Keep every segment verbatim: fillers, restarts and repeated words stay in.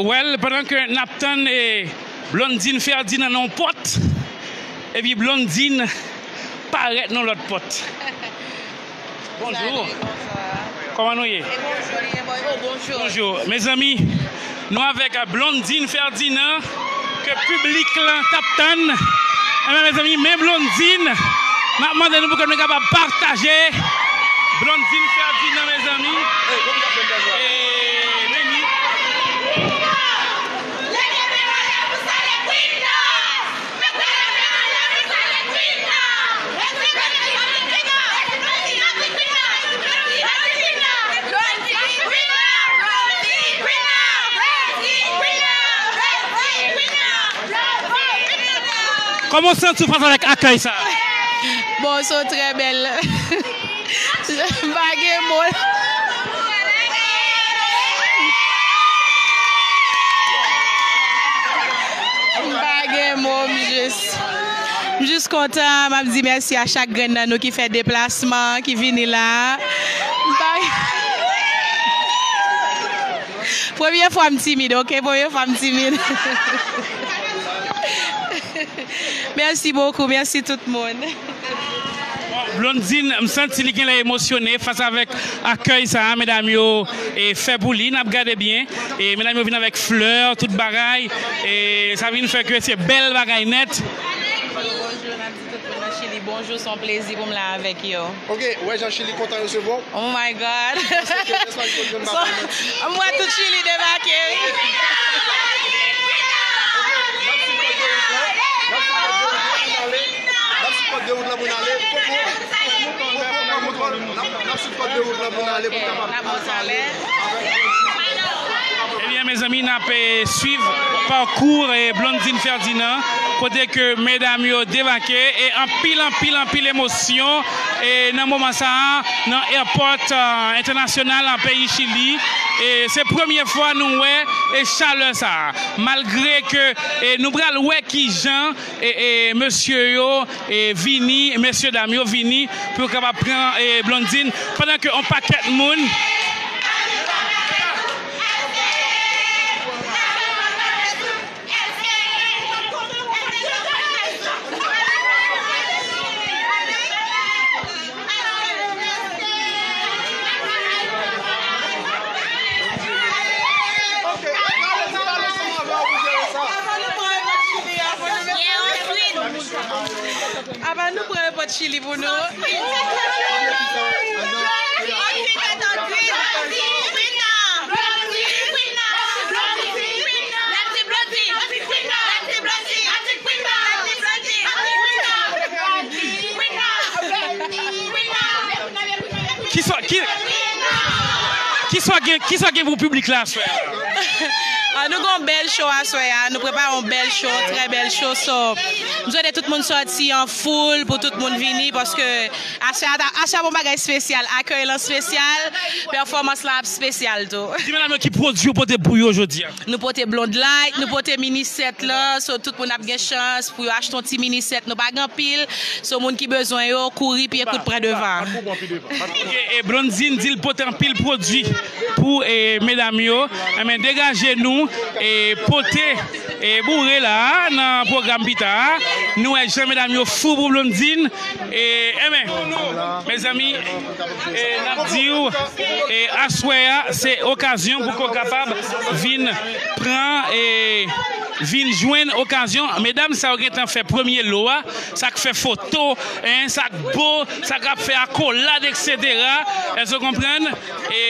Well, pandan ke n ap tann, eh, Blondine Ferdinand nan yon pòt, epi Blondine parèt nan lòt pòt. Bonjou. Kòman nou ye? E bonjou, li gen bonjou. Oh, bonjou. Bonjou. Mezanmi, nou avèk Blondine Ferdinand, ke piblik lan t ap tann. Enben, mezanmi, men Blondine. M ap mande nou pou ke nou kapab pataje Blondine Ferdinand, mezanmi. E, men li. Kòman w santi w fas avèk akèy sa a? Bon, so trè bèl. M pa gen mo. M pa gen mo, m jis, m jis kontan. M ap di mèsi a chak grenn nan nou ki fè deplasman, ki vini la. M pa, premye fwa m timid, oke? Premye fwa m timid. Mèsi bokou, mèsi tout moun. Blondine, m santi li genlè emosyone fas avèk akèy sa a medam yo, e, fè pou li. N ap gade byen. E, medam yo vin avèk flè, tout bagay. E, sa vin fè ke se bèl bagay nèt. Bonjou, n ap di tout moun nan Chili bonjou. Se yon plezi pou m la avèk yo. Oke, w wè jan Chili kontan resevwa w? Oh my God. So, m wè tout Chili debake, wi. Ebyen, mezanmi, n ap, eh, swiv pakou, eh, Blondine Ferdinand, kote ke medam yo debake, e anpil, anpil, anpil emosyon, e nan moman sa a, nan airport, eh, entènasyonal an peyi Chili. E se premye fwa nou wè, e chalè sa a. Malgre ke, e nou pral wè kijan, e, e mesye yo, e vini, mesye dam yo vini pou yo kapab pran, e, Blondine, pandan ke yon pakèt moun Apa nou pran yon pòt Chili pou nou? Kisa, ki, kisa gen, kisa gen pou piblik la aswè a? Ah, nou gen yon bèl show aswè a. Nou prepare yon bèl show, trè bèl show. So, m swete tout moun sòti an foul pou tout moun vini paske aswè a, aswè a bon bagay espesyal. Akèy lan espesyal, pèfòmans lan ap espesyal tou. Di medam yo ki pwodui w pote pou yo jodi a. Nou pote Blonde Light, nou pote mini set lan, so tout moun ap gen chans pou yo achte yon ti mini set. Nou pa gen anpil, so moun ki bezwen yo, kouri pye kout pran devan. Ok, e Blondine di l pote anpil pwodui pou, e, medam yo. Enben, degaje nou, e, pote, e, boure la a, nan pwogram pita a. Nou wè jan medam yo fou pou Blondine. E, enben, mezanmi, e, n ap di w, e, aswè a, se okazyon pou ke w kapab vin pran, e, vin jwenn okazyon. Medam sa yo gentan fè premye lo a, sa k fè foto, en, sa k bo, sa k ap fè akolad, etsetera. Èske w konprann? E,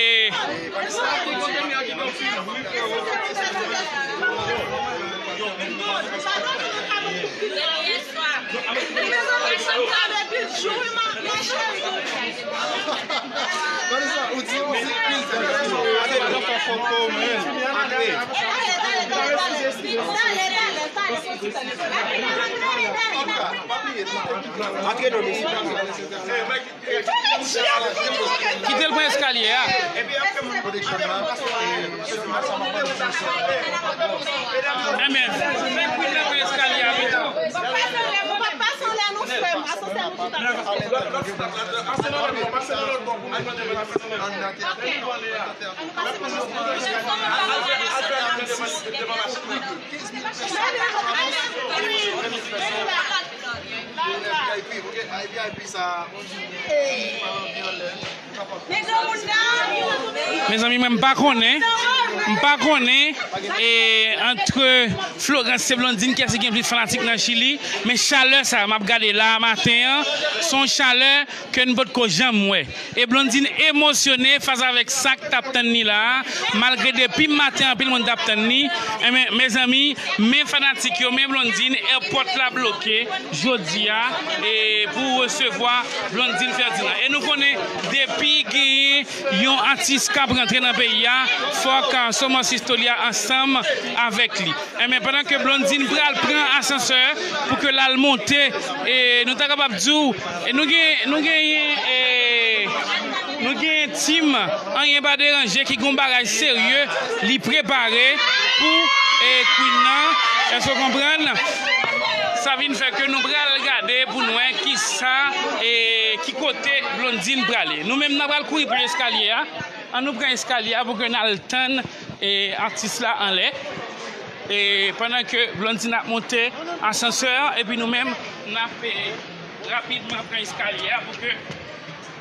Kite l pran eskalye a. Enben, fè kwit la pran eskalye a pito. Mezanmi, mwen m pa konnen, m pa konnen, e, antre Florence e Blondine, kiyès ki gen plis fanatik nan Chili, men chalè sa m ap gade la maten an, se yon chalè ke n potko janm wè. E Blondine emosyone fas avèk sa k t ap tann li la a, malgre depi maten anpil moun t ap tann li. Enben, mezanmi, men fanatik yo, men Blondine, èpòt la bloke jodi a, e pou resevwa Blondine Ferdinand. E nou konnen, depi genyen yon atis k ap rantre nan peyi a, fòk, a, Somos Historia ansanm avèk li. Enben, pandan ke Blondine pral pran asansè pou ke l al monte, e nou ta kapab di w, e nou gen, nou genyen, e nou genyen tim Anyen Pa Deranje ki gen yon bagay serye li prepare pou, e, Queen nan. Èske w konprann? Sa vin fè ke nou pral gade pou n wè kisa, e, ki kote Blondine prale. Nou menm, n a pral kouri pran eskalye a. An nou pran eskalye a pou ke n al tann, e, atis la anlè. E pandan ke Blondine ap monte asansè an, epi nou menm, n ap, e, rapidman pran eskalye a pou ke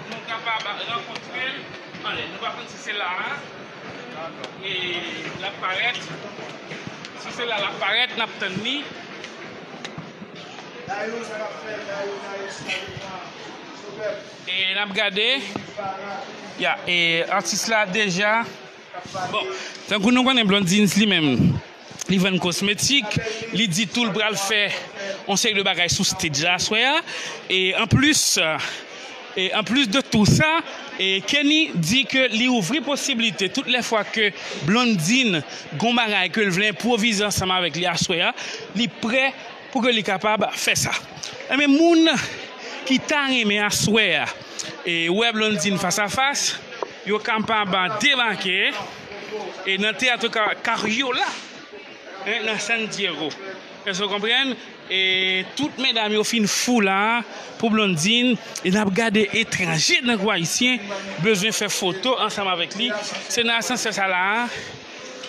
nou kapab rankontre l anlè. Nou pa konn si se la a, e, l ap parèt. Si se la l ap parèt, n ap tann li. E n ap gade. Ya, e atis la deja. Bon, tankou nou konnen Blondines li menm, li vann kosmetik, li di tou l pral fè yon seri de bagay sou stage la aswè a. E anplis, e anplis de tou sa, e Kenny di ke li ouvri posiblite tout lè fwa ke Blondine gon bagay ke l vle enpwovize ansanm avèk li aswè a, li prè pou ke li kapab fè sa. Enben, moun ki ta renmen aswè a, e wè Blondine fas a fas, yo kapab debake, e nan Teatro Ca-, Cariola, en, nan San Diego. Èske w konprann? E tout medam yo fin fou la pou Blondine, e n ap gade etranje tankou ayisyen bezwen fè foto ansanm avèk li. Se nan asansè sa la a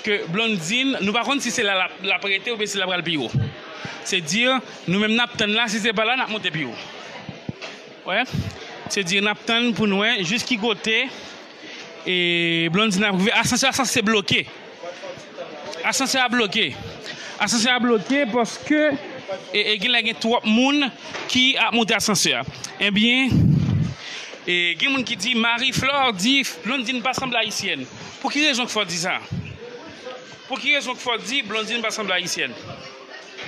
ke Blondine, nou pa konn si se la l ap, l ap rete oubyen si l ap pral pi wo. Se di, nou menm n ap tann la, si se pa la, n ap monte pi wo. Wè? Se di, n ap tann pou n wè jis ki kote, e, Blondine ap rive. Asansè a sanse bloke. Asansè a bloke. Asansè a bloke paske, e, e, genlè gen twòp moun ki ap monte asansè a. Ebyen, e, gen moun ki di, Marie Flore di Blondine pa sanble ayisyèn. Pou ki rezon k fè w di sa? Pou ki rezon k fè w di Blondine pa sanble ayisyèn?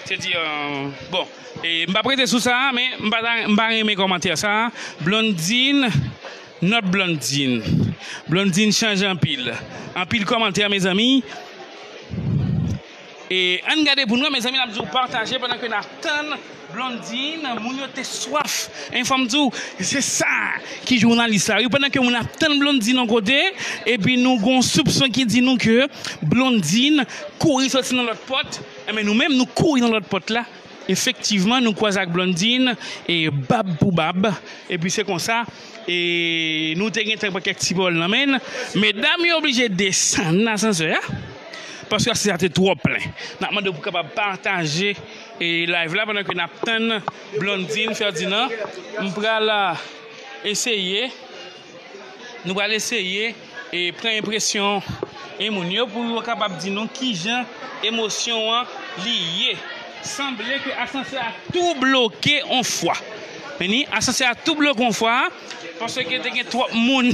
Se di, euh, bon, e, m p ap rete sou sa a, men m pa ta, m pa renmen kòmantè sa a. Blondine, not Blondine. Blondine chanje anpil. Anpil kòmantè, mezanmi. E ann gade pou n wè, mezanmi, n ap di w pataje pandan ke n ap tann Blondine, moun yo te swaf. E fò m di w, se sa ki jounalis la. Wi, pandan ke moun ap tann Blondine yon kote, epi nou gon soupson ki di nou ke Blondine kouri soti nan lòt pòt, enben nou menm, nou kouri nan lòt pòt la. Efektivman, nou kwaze ak Blondine, e bab pou bab. Epi se konsa, e nou te gentan pran kèk ti pawòl nan men n. Medam yo oblije desann nan asansè a, paske asansè a te twò plen. N ap mande w pou kapab pataje, e, live la pandan ke n ap tann Blondine Ferdinand. M pral, a, eseye, nou pral eseye, e, pran enpresyon, e, moun yo pou yo kapab di nou kijan emosyon an li ye. Sanble ke asansè a tou bloke on fwa. Men ni, asansè a tou bloke on fwa, paske te gen twòp moun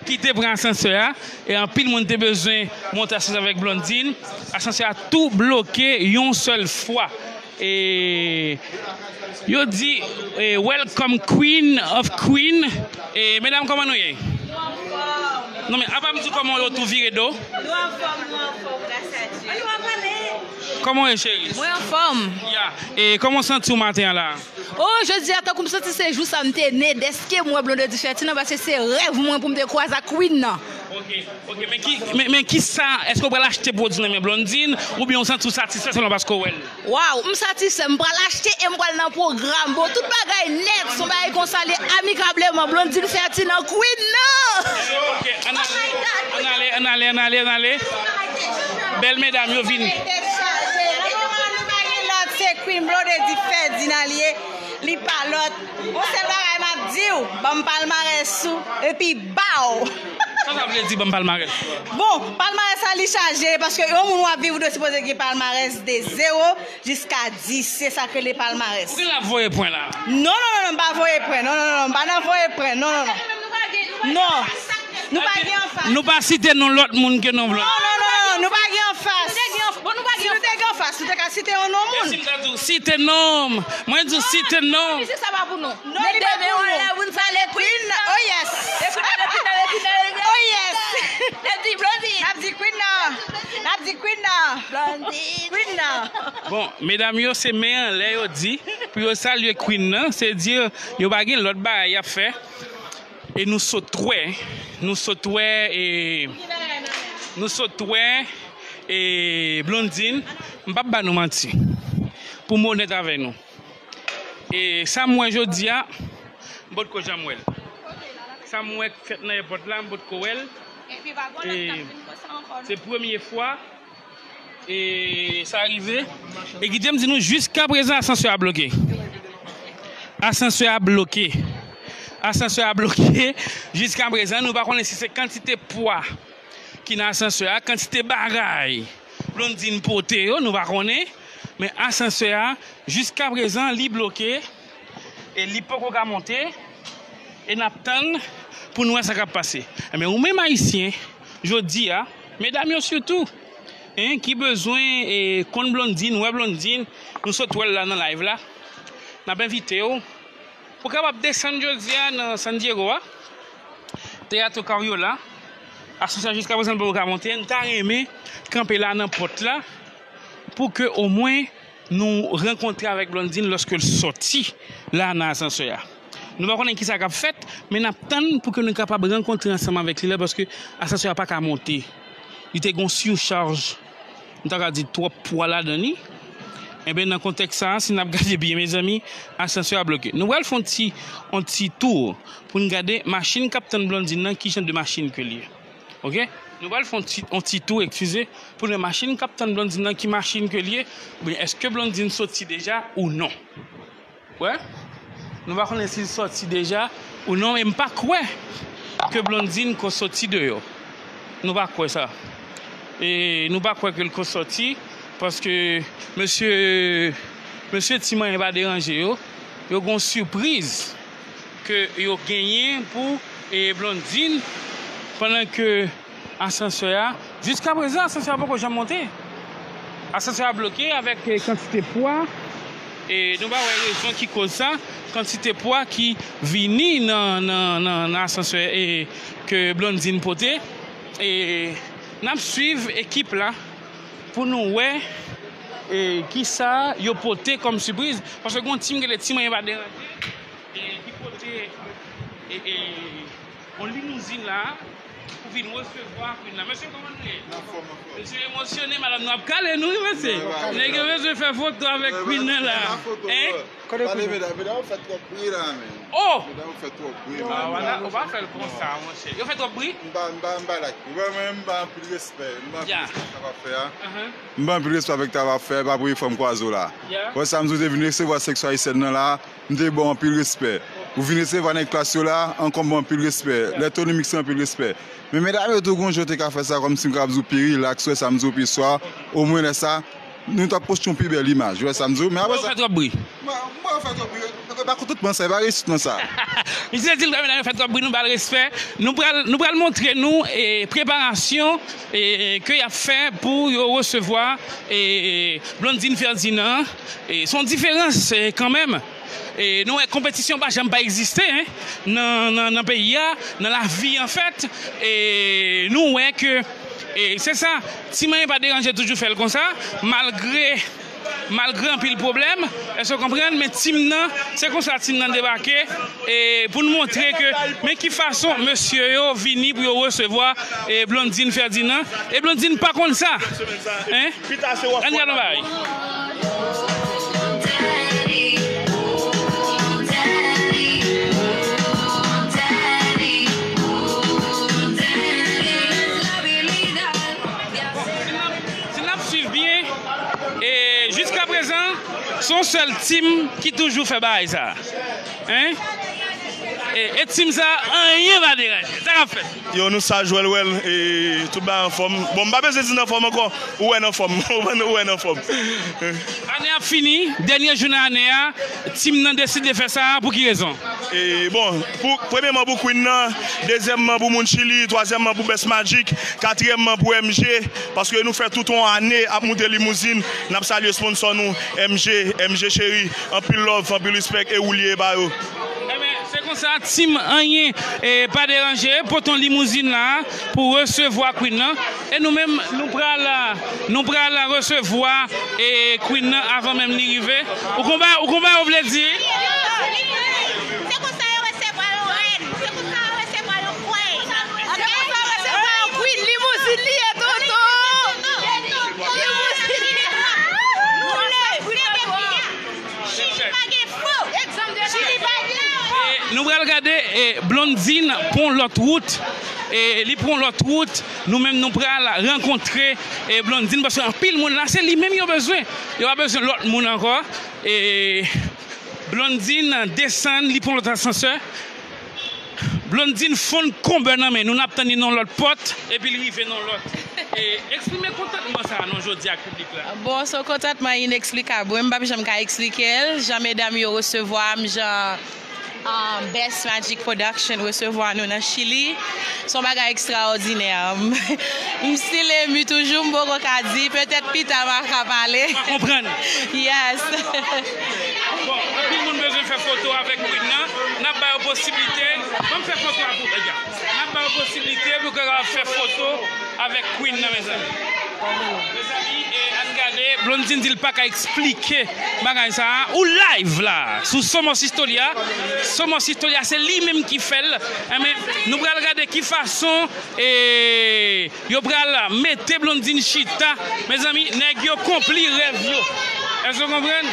ki te pran asansè a, e anpil moun te bezwen monte asansè avèk Blondine. Asansè a tou bloke yon sèl fwa. E yo di, e, "Welcome Queen of Queen." E medam, kòman nou ye? Non, men apa m di kòman yo tou vire do? Nou anfòm, nou anfòm, gras a Dye. Kòman w ye, cheri? Mwen anfòm. Ya. E kòman w santi w maten an la? Oh, jodi a, tankou m santi se jou sa m te ne, dèske m wè Blondedy Ferdinand, paske se rèv mwen pou m te kwaze ak Queen nan. Ok, ok, men ki, men, men ki sa, èske w pral achte pwodui nan men Blondine, oubyen w santi w satisfè sèlman paske w wè l? Waw, m satisfè, m pral achte e m pral nan pwogram. Bon, tout bagay nèt, se yon bagay konsa, li amikableman, Blondine Ferdinand, Queen nan! Ok, ann ale, ann ale, ann ale, ann ale, ann ale. Bèl medam yo vin. Tèt chaje. Nou pa gen lòt, se Queen Blondedy Ferdinand li ye. Li pa lòt. Yon sèl bagay m ap di w, ban m palmarès ou, epi baw! Sa sa vle di, ban m palmarès? Bon, palmarès la li chaje, paske yon moun w ap viv, ou dwe sipoze gen palmarès de zewo jiska dis, se sa k rele palmarès. Ou gen la voye pwen la? Non, non, non, non, m pa voye pwen, non, non, non, non, m pa nan voye pwen, non, non, non. Non. Nou pa gen anfas. Nou pa site non lòt moun ke non Blondine. Non, non, non, non, nou pa gen anfas. Si nou te gen anfas, nou te ka site yon non moun. E si m ta di w, site non m? Mwen di w, site non m. Mizik sa pa pou nou. Non, li pa pou nou. Mete men w anlè pou n salye Queen. Oh yes. Oh yes. N ap di Blondine. N ap di Queen nan. N ap di Queen nan. Blondine. Queen nan. Bon, medam yo, se men anlè yo di pou yo salye Queen nan, se di yo pa gen lòt bagay y ap fè. E nou sot wè, nou sot wè, e, nou sot wè, e, Blondine, m p ap ba nou manti, pou m onèt avè nou. E sa m wè jodi a, m potko janm wè l. Sa m wè k fèt nan èpòt la, m potko wè l. E se premye fwa e sa rive. E kite m di nou, jiska prezan, asansè a bloke. Asansè a bloke. Asansè a bloke. Jiska prezan, nou pa konnen si se kantite pwa ki nan asansè a, kantite bagay Blondine pote yo, nou pa konnen. Men asansè a, jiska prezan, li bloke. E li poko ka monte. E n ap tann pou n wè sa k ap pase. Enben, ou menm Ayisyen, jodi a, medam yo sitou, en, ki bezwen, e, konn Blondine, wè Blondine, nou sot wè l la nan live la. N ap envite w pou w kapab desann jodi a nan San Diego a, Teatro Cariola. Asansè jiska prezan l poko ka monte. N ta renmen kanpe la nan pòt la pou ke omwen nou rankontre avèk Blondine lòske l sòti la nan asansè a. Nou pa konnen kisa k ap fèt, men n ap tann pou ke nou kapab rankontre ansanm avèk li la, paske asansè a pa ka monte. Li te gen yon sichaj, m ta ka di twòp pwa ladan li. Enben, nan kontèks sa a, si n ap gade byen, mezanmi, asansè a bloke. Nou pral fè yon ti, yon ti tou pou n gade machin k ap tann Blondine nan, ki jan de machin ke l ye. Oke? Nou pral fè yon ti, yon ti tou, eskize, pou nou wè machin k ap tann Blondine nan, ki machin ke l ye, oubyen èske Blondine soti deja ou non. Wè? Nou pa konnen si l soti deja ou non, men m pa kwè ke Blondine ko soti deyò. Nou pa kwè sa. E nou pa kwè ke l ko soti, paske mesye, mesye Ti Manyen Pa Deranje yo, yo gen yon sipriz ke yo genyen pou, e, Blondine, pandan ke asansè a, jiska prezan, asansè a poko janm monte. Asansè a bloke avèk, e, kantite pwa. E nou pa wè rezon ki koz sa, kantite pwa ki vini nan, nan, nan, nan asansè, e, ke Blondine pote. E n ap swiv ekip la pou nou wè, e, kisa yo pote kòm sipriz. Paske gen yon tim ki rele Ti Manyen Pa Deranje, e, ki pote, e, e, yon limouzin la pou vin resevwa Queen la. Mesye, kòman nou ye? Anfòm, anfòm. Mesye emosyone, madanm nou ap kale nou, wi, mesye. Nèg yo bezwen fè foto avèk Queen nan la. Hein? Kote Queen nan? Medam, medam, ou fè twòp bri la, men. Oh! Medam, ou fè twòp bri, men. Ou pa fè l konsa, monchè. Yo fè twòp bri? M pa, m pa, m pa like. Ou wè, mwen, m ba anpil respè. M ba anpil respè sa w ap fè a. M ba anpil respè avèk sa w ap fè, pa premye fwa m kwaze w la. Wè sa m di w, te vin resevwa seksyon ayisyèn nan la. M te ba w anpil respè. Ou vin resevwa nèg klas yo la, ankò m ba w anpil respè. Lè Tony Mix anpil respè. Men medam yo tou gon jan yo te ka fè sa kòmsi m kapab di w pi rilaks, wè sa m di w pi swa, omwen lè sa, nou t ap poste yon pi bèl imaj, wè sa m di w. Men apre sa. Ou fè twòp bri. Mwen, mwen fè twòp bri. Ba kout tout mwen sa, e pa reyisit mwen sa. Misye di l, medam yo fè twòp bri, nou ba l respè. Nou pral, nou pral montre nou, e, preparasyon, e, ke y ap fè pou yo resevwa, e, Blondine Ferdinand. E, se yon diferans, e, kanmenm. E, nou wè, konpetisyon pa janm pa egziste, en, nan, nan, nan peyi a, nan lavi, anfèt. E, nou wè ke, e, se sa, Ti Manyen Pa Deranje toujou fè l konsa, malgre, malgre anpil pwoblèm. Èske w konprann? Men tim nan, se konsa tim nan debake, e, pou n montre ke, men ki fason mesye yo vini pou yo resevwa, e, Blondine Ferdinand. E Blondine pa konn sa. Hein? Ann gade yon bagay. Si n ap swiv byen, e jiska prezan, Prezan, se yon sèl team ki toujou fè bagay sa. Hein? E, e team sa, anyen pa deranje. Sa k ap fèt? Yo, nou saj wèl wèl, e tout bagay anfòm. Bon, m pa bezwen di n anfòm ankò. Ou wè n anfòm. Ou wè n anfòm. Ane ap fini, dènye jounen ane a, team nan deside fè sa, pou ki rezon? E, bon, pou, premyèman pou Queen nan, dezyèmman pou moun Chili, twazyèmman pou Best Magic, katriyèmman pou M G, paske nou fè tout yon ane ap moute limouzin, n ap salye sponsò nou, M G, M G cheri, anpil love, anpil respect, e ou li ye ba yo. Ebyen, se konsa, team anyen, e, pa deranje, pote yon limouzin la, pou resevwa Queen nan. E nou menm, nou pral, nou pral resevwa, e, Queen nan avan menm li rive. Ou konprann, ou konprann sa yo vle di? Se konsa yo resevwa yon rèn. Se konsa yo resevwa yon queen. Se konsa yo resevwa yon queen. Limouzin li ye, tonton. Limouzin li ye. Nou leve, Chili pa gen fo. Chili pa gen fo. E nou pral gade, e, Blondine pran lòt wout. E li pran lòt wout. Nou menm nou pral rankontre, e, Blondine, paske anpil moun la, se li menm yo bezwen. Yo pa bezwen lòt moun ankò. E Blondine desann, li pran lòt asansè. Blondine fonn konbè nan men nou, n ap tann li nan lòt pòt, epi l rive nan lòt. E, eksprime kontantman sa a non jodi ak piblik la. Bon, se yon kontantman ineksplikab. Wi, m p ap janm ka eksplike l. Jan medam yo resevwa m, jan, um, Best Magic Production resevwa nou nan Chili, se yon bagay ekstraòdinè. M still emu toujou, m poko ka di, petèt pita m a ka pale. Ou pa konprann? Yes. Bon, anpil moun bezwen fè foto avèk Queen nan. N ap ba yo posiblite. Ban m fè foto a pou Edgar. N ap ba yo posiblite pou yo kapab fè foto avèk Queen nan, mezanmi. Mezanmi, e, ann gade, Blondine di l pa ka eksplike bagay sa a. Ou live la, sou Somos Historia. Somos Historia, se li menm ki fè l. Enben, nou pral gade ki fason, e, yo pral mete Blondine chita. Mezanmi, nèg yo konpli rèv yo. Èske w konprann?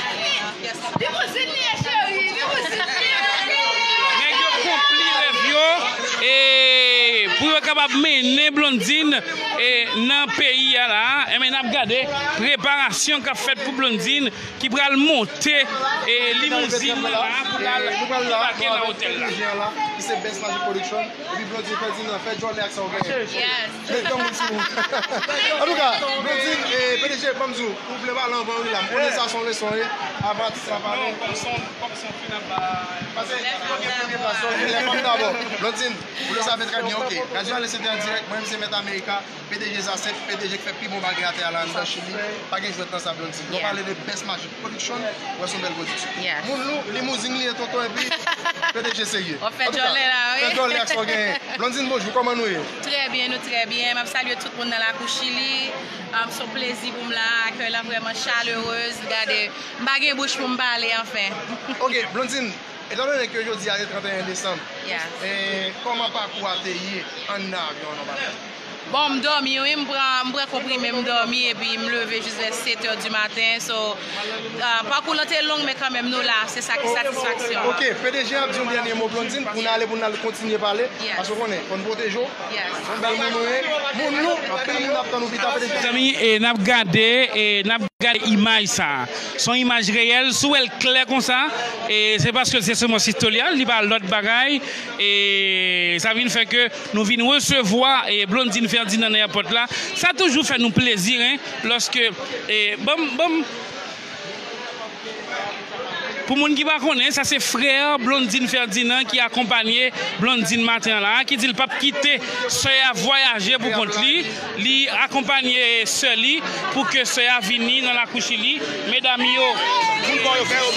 Limouzin li ye, cheri, limouzin li ye. Nèg yo konpli rèv yo, e, pou yo kapab mennen Blondine, e, nan peyi a la. Enben, n ap gade preparasyon k ap fèt pou Blondine ki pral monte, e, limouzin nan la pou l al debake nan otèl la. Ki se Best Magic Production. Epi Blondine Ferdinand, fè djòlè ak sa w genyen. Yes. Met granmoun sou ou. Antouka, Blondine, e, P D G, ban m di w, ou vle pale anvan wi la. M konnen sa se yon leson, wi. Avan atis la pale. Non, kòm se yon, kòm se yon fin ap bay. Pase, premye, premye plas, non, lè fanm dabò. Blondine, ou le save trè byen, ok. Radio Alè se te an dirèk, mwen menm se Mèt Amerika. P D G Zasset, P D G k fè pi bon bagay atè a la anndan Chili. Pa gen jwèt nan sa Blondine. Nou pale de Best Magic Production, wè se yon bèl pwodiksyon. Yes. Moun nou, limouzin li ye tonton epi P D G serye. W ap fè djòlè la, wi. Fè djòlè ak sa w genyen. Blondine, bonjou, kòman nou ye? Trè byen, nou trè byen. M ap salye tout moun nan lakou Chili. Um, se yon plezi pou m la. Akèy la vrèman chalerez. Gade, m pa gen bouch pou m pale, anfen. Ok, Blondine, etandone ke jodi a se trannteyen desanm, yes, e, kòman pakou a te ye anndan avyon an nòmalman? Bon, m dòmi, wi, m pran, m pran konprime, m dòmi, epi m leve jis vè sèt è di maten. So, ah, pakou lan te long, men kanmenm nou la, se sa ki satisfaksyon an. Ok, P D G ap di yon dènye mo, Blondine, pou n ale, pou n al kontinye pale, yes, paske w konnen, fò n pwoteje w. Yes. Yon bèl moun ou ye. Moun nou, anpil moun ap tann ou pita, P D G. Mezanmi, e n ap gade, e n ap gade imaj sa. Se yon imaj reyèl. Si w wè l klè konsa, e se paske se Semence Historia, li pa lòt bagay. E sa vin fè ke nou vin resevwa, e, Blondine Ferdinand nan èpòt la. Sa toujou fè nou plezi, hein, lòske, e, ban m, ban m, pou moun ki pa konnen, sa se frè Blondine Ferdinand ki akonpanye Blondine maten an la, ki di l p ap kite sè a vwayaje pou kont li. Li akonpanye sè li pou ke sè a vini nan lakou Chili. Medam yo, moun bò yo fè yo.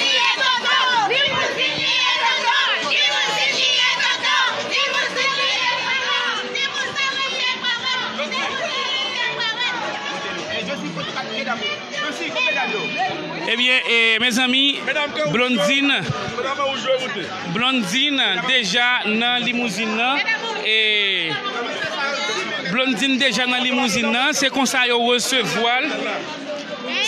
Ebyen, e, mezanmi, Blondine, Blondine deja nan limouzin nan. E, Blondine deja nan limouzin nan. Se konsa yo resevwa l.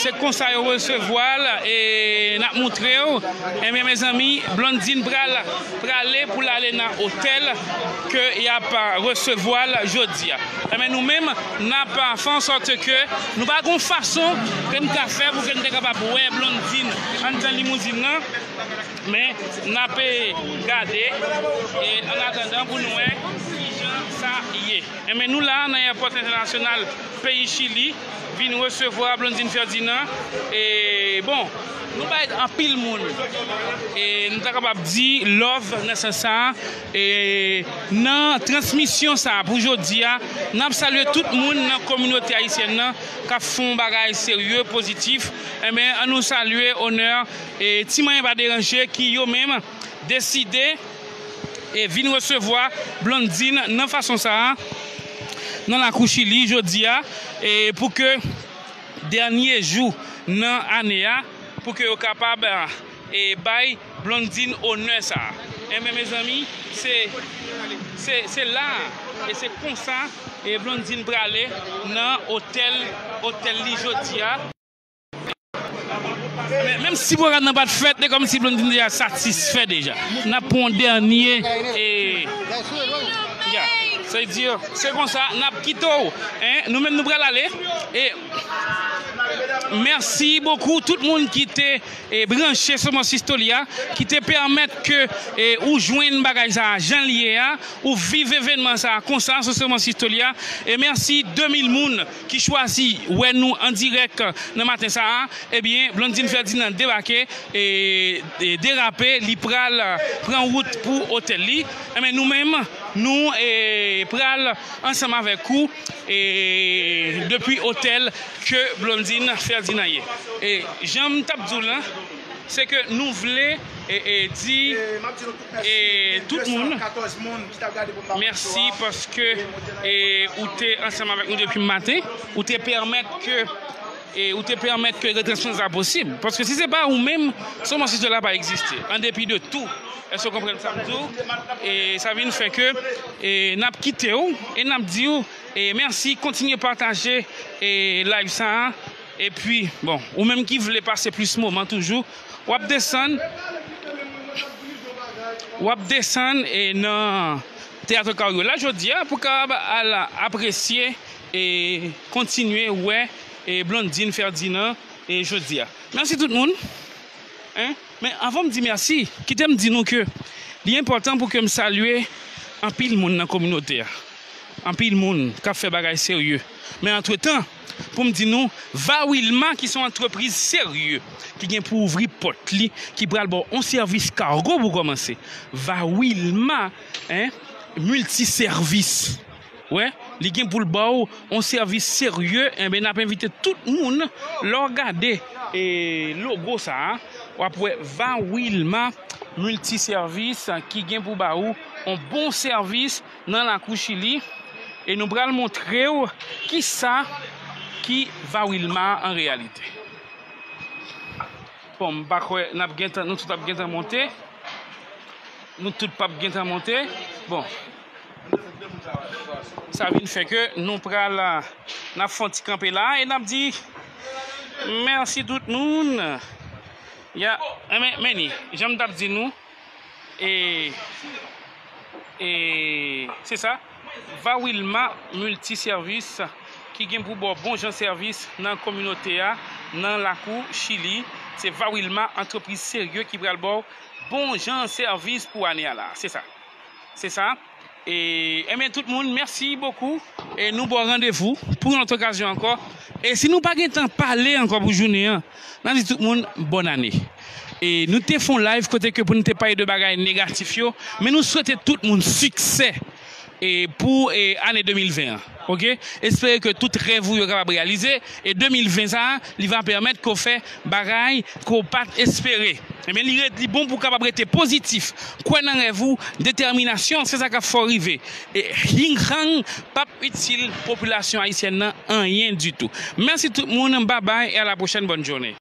Se konsa yo resevwa l, e n ap moutre w. Ebyen, mezanmi, Blondine pral prale pou l ale nan otèl ke y ap resevwa l jodi a. Ebyen, nou menm, n ap fè an sòt ke nou pa gon fason ke n ka fè pou ke n te kapab wè Blondine anndan limouzin nan, men n ap gade, e an atandan pou nou wè kijan sa ye. Ebyen, nou la nan èpòt entènasyonal peyi Chili, vin resevwa Blondine Ferdinand. E, bon, nou bay anpil moun, e, nou ta kapab di love nan sans sa a. E, nan transmisyon sa a pou jodi a, n ap salye tout moun nan kominote ayisyèn nan k ap fè yon bagay serye, pozitif. Ebyen, an nou salye onè, e, Ti Manyen Pa Deranje ki yo menm deside e vin resevwa Blondine nan fason sa a, nan lakou Chili jodi a, e pou ke dènye jou nan ane a, pou ke yo kapab, e, bay Blondine onè sa a. Ebyen, mezanmi, se, se, se la a, e se konsa, e Blondine prale nan otèl, otèl li jodi a. Men, menm si pwogram nan pa t fèt, e kòmsi Blondine deja satisfè deja. N ap pran yon dènye, e, ya, sa vle di, se konsa, n ap kite w, en, nou menm nou pral ale, e mèsi bokou tout moun ki te, e, branche sou Mons History a, ki te pèmèt ke, e, ou jwenn bagay sa a jan l ye a, ou viv evènman sa a konsa sou Semans Istolya. E mèsi de mil moun ki chwazi wè nou an dirèk nan maten sa a. Ebyen, Blondine Ferdinand debake, e, e derape, li pral pran wout pou otèl li. Ebyen, nou menm, nou, e, pral ansanm avèk ou, e, depi otèl ke Blondine Ferdinand ye. E jan m t ap di w lan, se ke nou vle, e, e, di, e, tout moun mèsi paske, e, ou te ansanm avèk nou depi maten, ou te pèmèt ke, e, ou te pèmèt ke retransmisyon sa posib. Paske si se pa ou menm, Semans Istolya pa egziste, an depi de tou. Èske w konprann sa m di w? E sa vin fè ke, e, n ap kite w e n ap di w, e, mèsi, kontinye pataje, e, live sa a. Epi, bon, ou menm ki vle pase plis moman toujou, w ap desann, w ap desann, e, nan Teatro Cariola jodi a pou kapab al apresye e kontinye wè, e, Blondine Ferdinand, e, jodi a. Mèsi tout moun. En? Men anvan m di mèsi, kite m di nou ke li enpòtan pou ke m salye anpil moun nan kominote a. Anpil moun k ap fè bagay serye. Men antretan, pou m di nou, Va Wilma, ki se yon antrepriz serye, ki gen pou ouvri pòt li, ki pral ba w yon sèvis kago pou kòmanse. Va Wilma, en, miltisèvis. Wè, li gen pou l ba w yon sèvis serye. Enben, n ap envite tout moun, lè w gade, e, logo sa a, w ap wè Va Wilma Miltisèvis ki gen pou ba ou yon bon sèvis nan lakou Chili. E nou pral montre w kisa ki Va Wilma an reyalite. Bon, m pa kwè n ap gentan, nou tout ap gentan monte. Nou tout p ap gentan monte. Bon. Sa vin fè ke nou pral, n ap fè yon ti kanpe la e n ap di mèsi tout moun. Ya, enben, men ni, jan m t ap di nou, e, e, se sa, Va Wilma Miltisèvis ki gen pou ba w bon jan sèvis nan kominote a, nan lakou Chili. Se Va Wilma, antrepriz serye ki pral ba w bon jan sèvis pou ane a la. Se sa. Se sa. E, enben, tout moun, mèsi bokou. E nou ba w randevou pou yon lòt okazyon ankò. E si nou pa gentan pale ankò pou jounen an, n a di tout moun bòn ane. E nou te fè yon live kote ke pou nou te pale de bagay negatif yo, men nou swete tout moun siksè, e, pou, e, ane de mil ven an. Oke? Espere ke tout rèv ou yo kapab reyalize. E de mil ven sa a, li va pèmèt ke w fè bagay ke w pa t espere. Ebyen, li ret, li bon pou w kapab rete pozitif, kwè nan rèv ou, detèminasyon, se sa k ap fè w rive. E hing hang p ap itil popilasyon ayisyèn nan anyen ditou. Mèsi tout moun, babay, e a la pwochèn, bòn jounen.